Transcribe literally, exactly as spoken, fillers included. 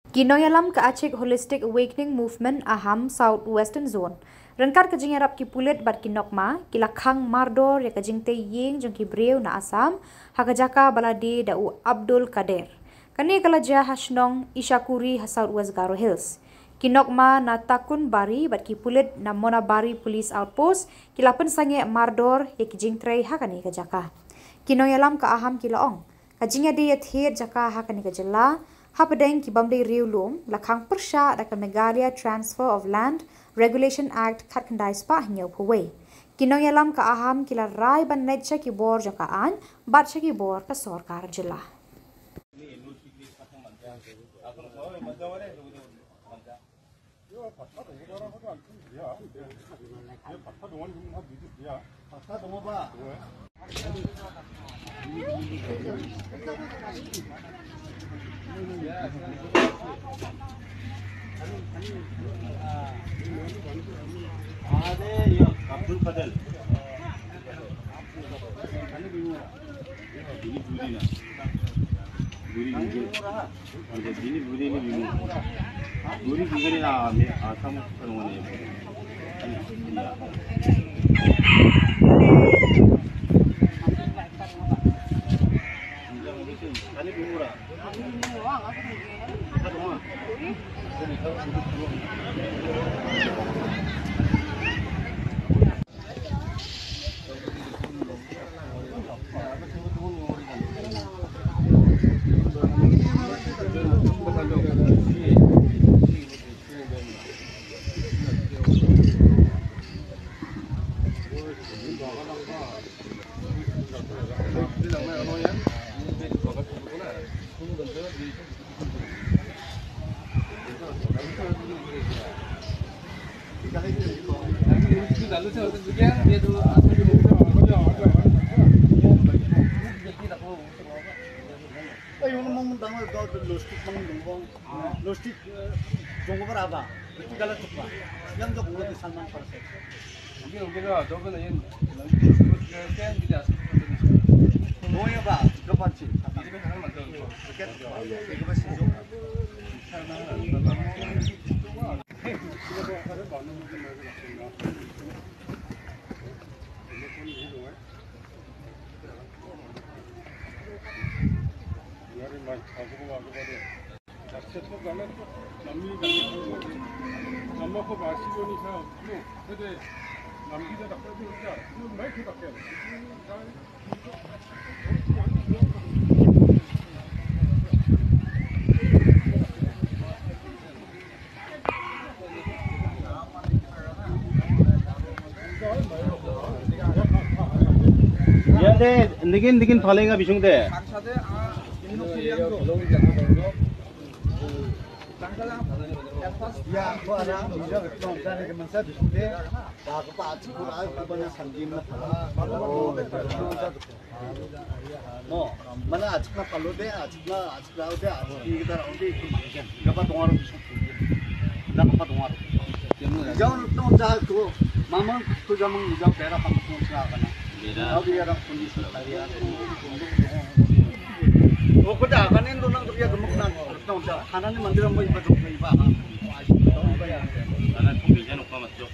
Ki nongïalam ka Achik Holistic Awakening Movement, Aham South Western Zone, ryngkat ka jingïarap ki pulit bad ki Nokma, ki la khang mardor ïa ka jingtei ïing jong ki briew na Assam ha ka jaka ba la die da u Abdul Kader. Kane ka la jia ha shnong Ishakuri ha South West Garo Hills. Ki Nokma na Takunbari bad ki pulit na Monabari Police Outpost ki la pynsangeh mardor ïa ki jingtrei ha kane ka jaka. Ki nongïalam ka Aham ki la ong, ka jingïadie ïathied jaka ha kane ka jylla hapdeng ki bym dei riewlum la khang pyrshah da ka Meghalaya Transfer of Land Regulation Act khatkhyndai spah hynñiewphew wei. Ki nongïalam ka Aham ki la rai ban leit sha ki bor jong ka aiñ bad sha ki bor ka sorkar jylla. Abdul Fadel. Bini budi na. Budi budi. Bini budi ni bini. Budi budi na, me asam kan wani. Ani bini mura. Ay, yung mong dama daw lostik mang dungong. Lostik dungong ba ba. Lostik ala tukba. Yang dok mo di Salman Farsi. Oke, oke, dok, dok na yan. Yang kita. Mo ya ba, dok panci. Ini kan hal mantul. Oke. Oke, ba si dok. Yande, nigin, nigin phalenga bisung de. Ya, ko ada, bisa kita nonton ke masa bisung de. Ba ka pa, ko ai, ko bana sandim na phala. Mo, mane achik na palo de, achik na, achik na de, achik ki kita rong de, ki makan. Kapa tongar. Na kapa tongar. Jauh tu dah tu, mamang tu jamang jauh daerah kampung sana kana. Beda. Au dia dah kondisi tadi ya. Oh, ko da kan Hindu nang tu ya gemuk nang. Tu dah, kanan ni mandir mo iba tu iba. Kanan tu bijan upa masuk.